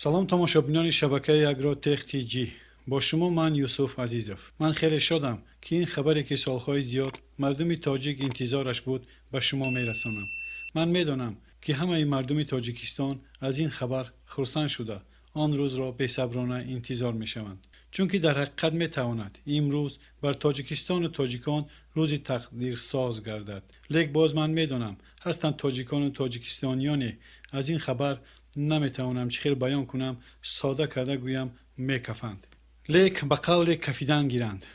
Салом, тамошобинони шабакаи Агротех Тҷ. Бо шумо ман, Юсуф Азизов. Ман хеле шодам, ки ин хабаре, ки солҳои зиёд мардуми тоҷик интизораш буд, ба шумо мерасонам. Ман медонам, ки ҳамаи мардуми Тоҷикистон аз ин хабар хурсанд шуда, он рӯзро бесаброна интизор мешаванд, чунки дар ҳақиқат метавонад имрӯз бар Тоҷикистону тоҷикон рӯзи тақдирсоз гардад. Лек боз ман медонам, ҳастанд тоҷикону тоҷикистониёне, аз ин хабар, наметавонам чӣ хел баён кунам, сода карда гӯям, мекафанд. Лек ба қавле кафидан гиранд.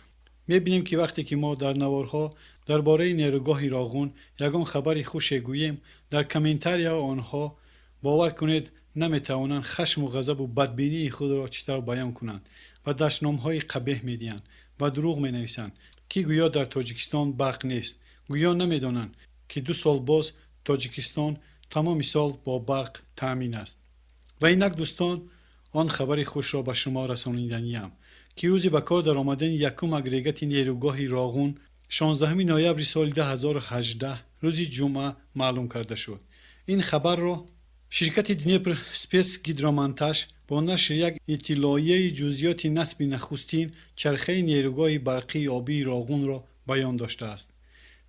Мебинем, ки вақте ки мо дар наворҳо дар бораи нерӯгоҳи Роғун ягон хабари хуше гӯем, дар комментария онҳо, бовар кунед, наметавонанд хашму ғазабу бадбинии худро чӣ тавр баён кунанд ва дашномҳои қабеҳ медиҳанд ва дурӯғ менависанд, ки гӯё дар Тоҷикистон барқ нест. Гӯё намедонанд, ки 2 сол боз Тоҷикистон тамоми сол бо барқ таъмин аст. Ва инак, дӯстон, он хабари хушро ба шумо расониданиям, ки рӯзи ба кор даромадани якум агрегати нерӯгоҳи Роғун 16 ноябри соли 2018, рӯзи ҷумъа, маълум карда шуд. Ин хабарро ширкати Днепр Спецгидромонтаж бо нашри як иттилоияи ҷузъиёти насби нахустин чархаи нерӯгоҳи барқии обии Роғунро баён доштааст.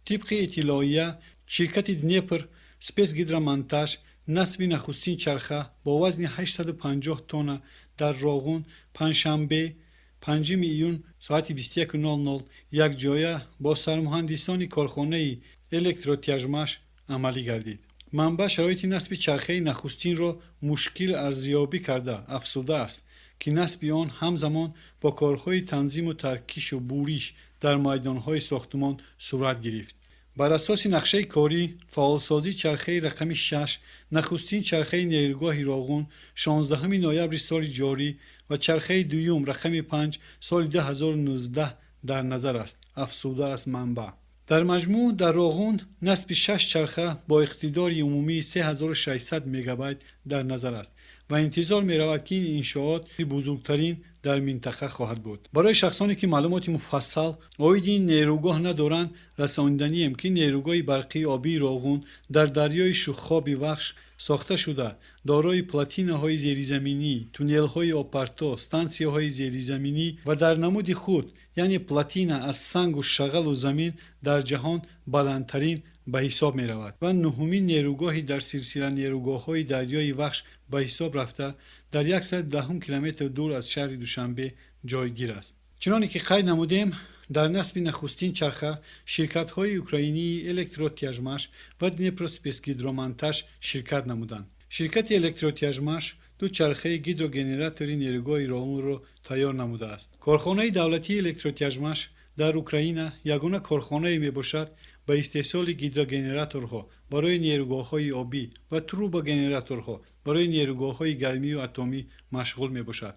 Тибқи иттилоия ширкати Днепр Спецгидромонтаж, насби нахустин чарха бо вазни 850 тонна дар Роғун панҷшанбе, 5 июн, соати 21:00 якҷоя бо сармуҳандисони корхонаи Электротяжмаш амалӣ гардид. Манбаъ шароити насби чархаи нахустинро мушкил арзёбӣ карда, афзудааст, ки насби он ҳамзамон бо корҳои танзиму таркишу буриш дар майдонҳои сохтмон сурат гирифт. Бар асоси нақшаи корӣ, фаъолсозии чархаи рақами 6, нахустин чархаи нерӯгоҳи Роғун, 16 ноябри соли ҷорӣ ва чархаи дуюм, рақами 5, соли 2019 дар назар аст, афзудааст манбаъ. Дар маҷмӯъ дар Роғун насби шаш чарха бо иқтидори умумии 3600 мегаватт дар назар аст ва интизор меравад, ки ин иншоот бузургтарин дар минтақа хоҳад буд. Барои шахсоне, ки маълумоти муфассал оиди ин нерӯгоҳ надоранд, расониданием, ки нерӯгоҳи барқии обии Роғун дар дарёи шуххоби Вахш сохта шуда, дорои плотинаҳои зеризаминӣ, туннелҳои обпарто, стансияҳои зеризаминӣ ва дар намуди худ, яъне плотина аз сангу шағалу замин, дар ҷаҳон баландтарин ба ҳисоб меравад ва нуҳумин нерӯгоҳи дар силсила нерӯгоҳҳои дарёи Вахш ба ҳисоб рафта, дар 110 километр дур аз шаҳри Душанбе ҷойгир аст. Чуноне ки қайд намудем, дар насби нахустин чарха ширкатҳои украинии Электротяжмаш ва Днепроспецгидромонтаж ширкат намуданд. Ширкати Электротяжмаш ду чархаи гидрогенератори нерӯгоҳи Роғунро тайёр намудааст. Корхонаи давлатии Электротяжмаш дар Украина ягона корхонае мебошад, ба истеҳсоли гидрогенераторҳо барои нерӯгоҳҳои обӣ ва турбогенераторҳо барои нерӯгоҳҳои гармию атомӣ машғул мебошад.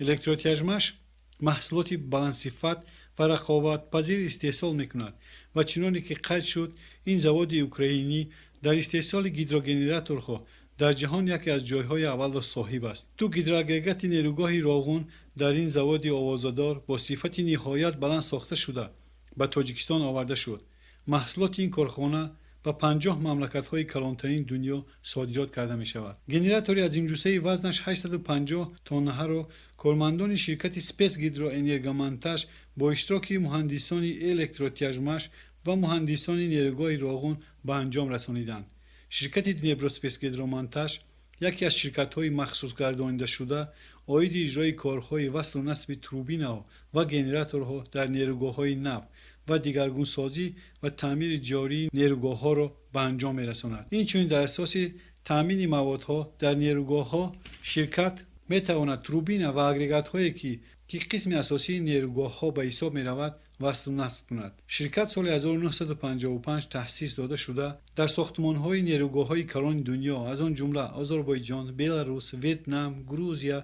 Электротяжмаш маҳсулоти баландсифат ва рақобатпазир истеҳсол мекунад ва, чуноне ки қайд шуд, ин заводи украинӣ дар истеҳсоли гидрогенераторҳо дар ҷаҳон яке аз ҷойҳои аввалро соҳиб аст. Ду гидроагрегати нерӯгоҳи Роғун дар ин заводи овозадор бо сифати ниҳоят баланд сохта шуда, ба Тоҷикистон оварда шуд. Маҳсулоти ин корхона ба 50 мамлакатҳои калонтарини дунё содирот карда мешавад. Генератори азимҷуссаи вазнаш 850 тоннаҳаро кормандони ширкати Спецгидроэнергомонтаж бо иштироки муҳандисони Электротяжмаш ва муҳандисони нерӯгоҳи Роғун ба анҷом расониданд. Ширкати Днепроспецгидромонтаж яке аз ширкатҳои махсусгардонидашуда оиди иҷрои корҳои васлу насби турбинаҳо ва генераторҳо дар нерӯгоҳҳои нав ва дигаргунсозӣ ва таъмири ҷории нерӯгоҳҳоро ба анҷом мерасонад. Инчунин, дар асоси таъмини маводҳо дар нерӯгоҳҳо ширкат метавонад турбина ва агрегатҳое, ки қисми асосии нерӯгоҳҳо ба ҳисоб меравад, васлу насб кунад. Ширкат соли 1955 таъсис дода шуда, дар сохтмонҳои нерӯгоҳҳои калони дунё, аз он ҷумла Озарбойҷон, Беларус, Ветнам, Грузия,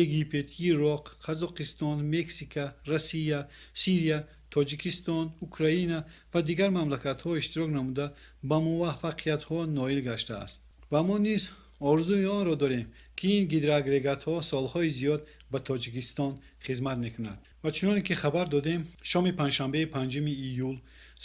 Египет, Ироқ, Қазоқистон, Мексика, Россия, Сирия, Тоҷикистон, Украина ва дигар мамлакатҳо иштирок намуда, ба муваффақиятҳо ноил гаштааст. Ва мо низ орзуи онро дорем, Ки ин гидроагрегатҳо солҳои зиёд ба Тоҷикистон хизмат мекунад. Ва чуноне ки хабар додем, шоми панҷшанбеи 5 июл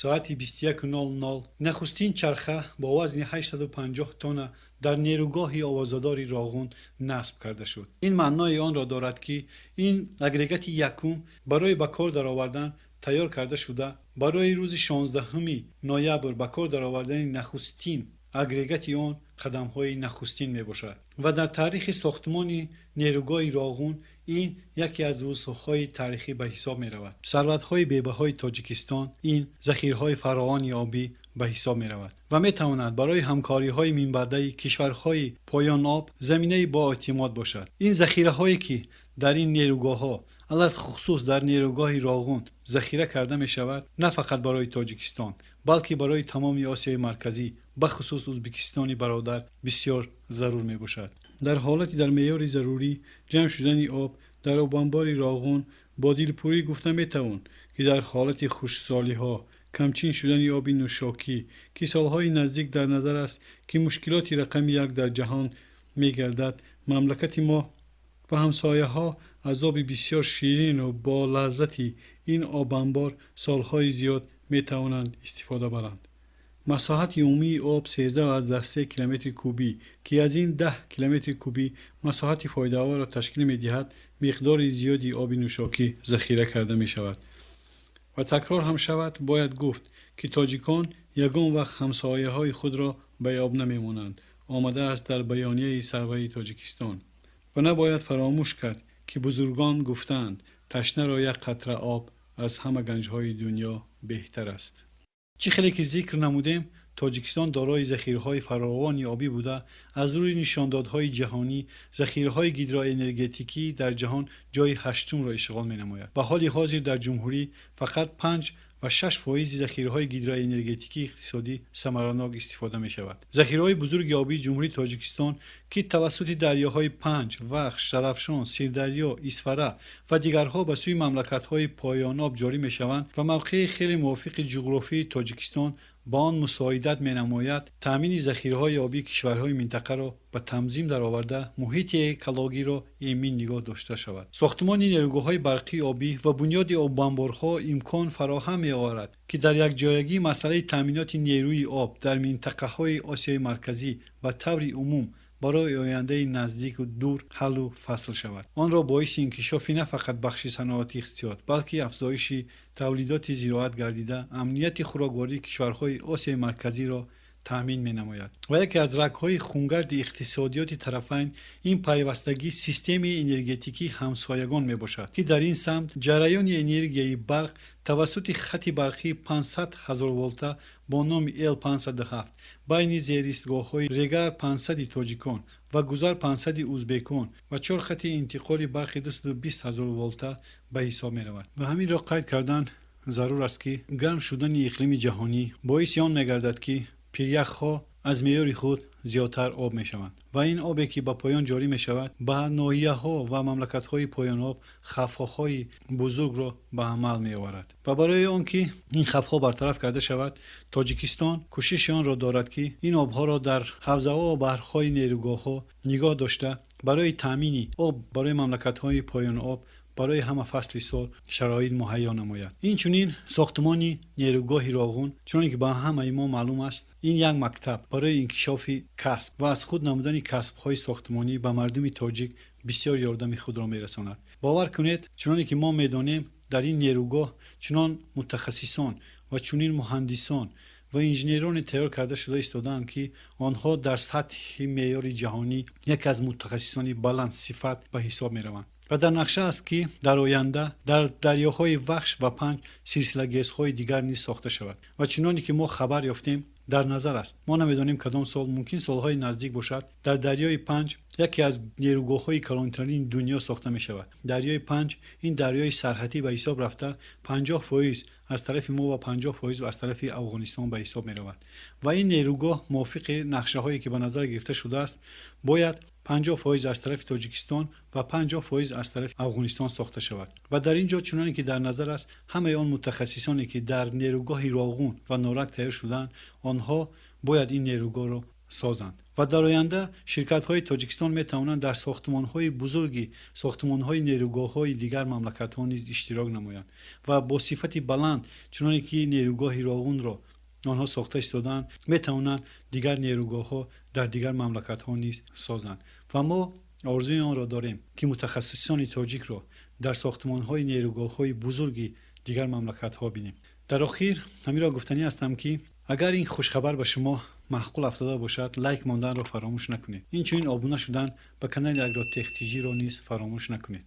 соати 21:00 нахустин чарха бо вазни 850 тонна дар нерӯгоҳи овозадори Роғун насб карда шуд. Ин маънои онро дорад, ки ин агрегати якум барои ба кор даровардан тайёр карда шуда, барои рӯзи 16 ноябр ба кор даровардани нахустин агрегати он қадамҳои нахустин мебошад. Ва дар таърихи сохтмони нерӯгоҳи Роғун ин яке аз рӯзҳои таърихӣ ба ҳисоб меравад. Сарватҳои бебаҳои Тоҷикистон ин захираҳои фаровони обӣ ба ҳисоб меравад ва метавонад барои ҳамкориҳои минбаъдаи кишварҳои поёноб заминаи боэътимод бошад. Ин захираҳое, ки дар ин нерӯгоҳҳо, алалхусус дар нерӯгоҳи Роғун захира карда мешавад, на фақат барои Тоҷикистон, балки барои тамоми Осиёи Марказӣ, бахусус Ӯзбекистони бародар, бисёр зарур мебошад. Дар ҳолати дар меъёри зарурӣ ҷамъ шудани об дар обанбори Роғун бо дилпурӣ гуфта метавон, ки дар ҳолати хушксолиҳо, камчин шудани оби нӯшокӣ, ки солҳои наздик дар назар аст, ки мушкилоти рақами як дар ҷаҳон мегардад, мамлакати мо ва ҳамсояҳо аз оби бисёр ширину бо лаззати ин обанбор солҳои зиёд метавонанд истифода баранд. Масоҳати умумии об 13,3 километри кубӣ, ки аз ин 10 километри кубӣ масоҳати фоидаоварро ташкил медиҳад, миқдори зиёди оби нӯшокӣ захира карда мешавад. Ва такрор ҳам шавад, бояд гуфт, ки тоҷикон ягон вақт ҳамсояҳои худро беоб намемонанд, омадааст дар баёнияи сарвари Тоҷикистон. Ва набояд фаромӯш кард, ки бузургон гуфтаанд: ташнаро як қатра об аз ҳама ганҷҳои дунё беҳтар аст. Чӣ хеле ки зикр намудем, Тоҷикистон дорои захираҳои фаровони обӣ буда, аз рӯи нишондодҳои ҷаҳонӣ захираҳои гидроэнергетикӣ дар ҷаҳон ҷойи ҳаштумро ишғол менамояд. Ба ҳоли ҳозир дар ҷумҳурӣ фақат 5 ва 6 фоизи захираҳои гидроэнергетикии иқтисодӣ самаранок истифода мешавад. Захираҳои бузурги обии Ҷумҳурии Тоҷикистон, ки тавассути дарёҳои Панҷ, Вахш, Зарафшон, Сирдарё, Исфара ва дигарҳо ба сӯи мамлакатҳои поёноб ҷорӣ мешаванд ва мавқеи хеле мувофиқи ҷуғрофии Тоҷикистон ба он мусоидат менамояд, таъмини захираҳои обии кишварҳои минтақаро ба танзим дароварда, муҳити экологиро эмин нигоҳ дошта шавад. Сохтмони нерӯгоҳҳои барқии обӣ ва бунёди обанборҳо имкон фароҳам меоварад, ки дар якҷоягӣ масъалаи таъминоти нерӯи об дар минтақаҳои Осиёи Марказӣ ба таври умум барои ояндаи наздику дур ҳаллу фасл шавад. Онро боиси инкишофи на фақат бахши саноати иқтисод, балки афзоиши тавлидоти зироат гардида, амнияти хӯроквории кишварҳои Осиёи Марказиро таъмин менамояд. Ва яке аз рагҳои хунгарди иқтисодиёти тарафайн ин пайвастагии системаи энергетикии ҳамсоягон мебошад, ки дар ин самт ҷараёни энергияи барқ тавассути хати барқии 500 ҳазор волта бо номи Л 507 байни зеристгоҳҳои Регар 500 тоҷикон ва Гузар 500 узбекон ва чор хати интиқоли барқи 220 ҳазор волта ба ҳисоб меравад. Ва ҳаминро қайд кардан зарур аст, ки гарм шудани иқлими ҷаҳонӣ боиси он мегардад, ки пиряхҳо аз меъёри худ зиёдтар об мешаванд ва ин обе, ки ба поён ҷорӣ мешавад, ба ноҳияҳо ва мамлакатҳои поёноб хавфҳои бузургро ба амал меоварад. Ва барои он ки ин хавфҳо бартараф карда шавад, Тоҷикистон кӯшиши онро дорад, ки ин обҳоро дар ҳавзаҳо ва баҳрҳои нерӯгоҳҳо нигоҳ дошта, барои таъмини об барои мамлакатҳои поёноб барои ҳама фасли сол шароит муҳайё намояд. Инчунин сохтмони нерӯгоҳи Роғун, чуноне ки ба ҳамаи мо маълум аст, ин як мактаб барои инкишофи касб ва аз худ намудани касбҳои сохтмонӣ ба мардуми тоҷик бисёр ёрдами худро мерасонад. Бовар кунед, чуноне ки мо медонем, дар ин нерӯгоҳ чунон мутахассисон ва чунин муҳандисон ва инженероне тайёр карда шуда истодаанд, ки онҳо дар сатҳи меъёри ҷаҳонӣ яке аз мутахассисони баландсифат ба ҳисоб мераванд. Ва дар нақша аст, ки дар оянда дар дарёҳои Вахш ва Панҷ силсила ГЭСҳои дигар низ сохта шавад. Ва чуноне ки мо хабар ёфтем, дар назар аст, мо намедонем кадом сол, мумкин солҳои наздик бошад, дар дарёи Панҷ яке аз нерӯгоҳҳои калонтарини дунё сохта мешавад. Дарёи Панҷ ин дарёи сарҳадӣ ба ҳисоб рафта, 50% аз тарафи мо ва 50% аз тарафи Афғонистон ба ҳисоб меравад. Ва ин нерӯгоҳ мувофиқи нақшаҳое, ки ба назар гирифта шудааст, бояд 50% аз тарафи Тоҷикистон ва 50% аз тарафи Афғонистон сохта шавад. Ва дар ин ҷо, чуноне ки дар назар аст, ҳамаи он мутахассисоне, ки дар нерӯгоҳи Роғун ва Норак тайёр шудаанд, онҳо бояд ин нерӯгоҳро Созанд ва дар оянда ширкатҳои Тоҷикистон метавонанд дар сохтмонҳои бузурги сохтмонҳои нерӯгоҳҳои дигар мамлакатҳо низ иштирок намоянд ва бо сифати баланд, чуноне ки нерӯгоҳи Роғунро онҳо сохта истодаанд, метавонанд дигар нерӯгоҳҳо дар дигар мамлакатҳо низ созанд. Ва мо орзуи онро дорем, ки мутахассисони тоҷикро дар сохтмонҳои нерӯгоҳҳои бузурги дигар мамлакатҳо бинем. Дар охир ҳаминро гуфтанӣ ҳастам, ки агар ин хушхабар ба шумо маъқул афтода бошад, лайк монданро фаромӯш накунед, инчунин обуна шудан ба канали Агротех ТЖ-ро низ фаромӯш накунед.